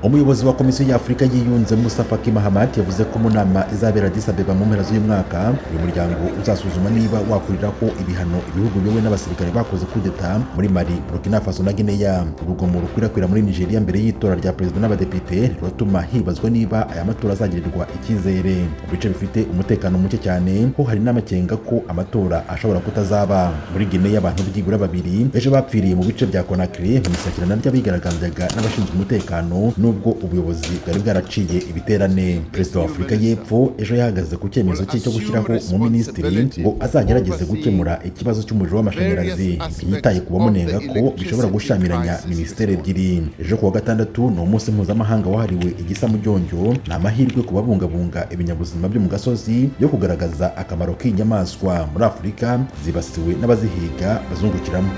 Umuyobozi wa Komisiyo y'Afurika Yiyunze, Musa Faki Mahamat, yavuze ko mu nama izabera Addis Abeba mu mpera z'uyu mwaka, uyu muryango uzasuzuma niba wakuriraho ibihano ibihugu biyobowe n'abasirikare bakoze kudeta muri Mali, Burkina Faso na Guinea. Urugomo rukwirakwira muri Nigeria mbere y'itora rya perezida n'abadepite ruratuma hibazwa niba aya matora azagirirwa icyizere. Mu bice bifite umutekano muke cyane ho hari n'amakenga ko amatora ashobora kutazaba. Muri Guinea, abantu byibura babiri ejo bapfiriye mu bice bya Conakry mu isakirana ry'abigaragambyaga n'abashinzwe umutekano, nubwo ubuyobozi bwari bwaraciye ibiterane. Perezida wa Afurika y'Epfo ejo yahagaze ku cyemezo cye cyo gushyiraho umuminisitiri ngo azagerageze gukemura ikibazo cy'umuriro w'amashanyarazi, ntiyitaye ku bamunenga ko bishobora gushyamiranya minisiteri ebyiri. Ejo kuwa gatandatu ni umunsi mpuzamahanga wahariwe igisamujyonjyo. Ni amahirwe ku babungabunga ibinyabuzima byo mu gasozi yo kugaragaza akamaro k'inyamaswa muri Afurika zibasiwe n'abazihiga bazungukiramo.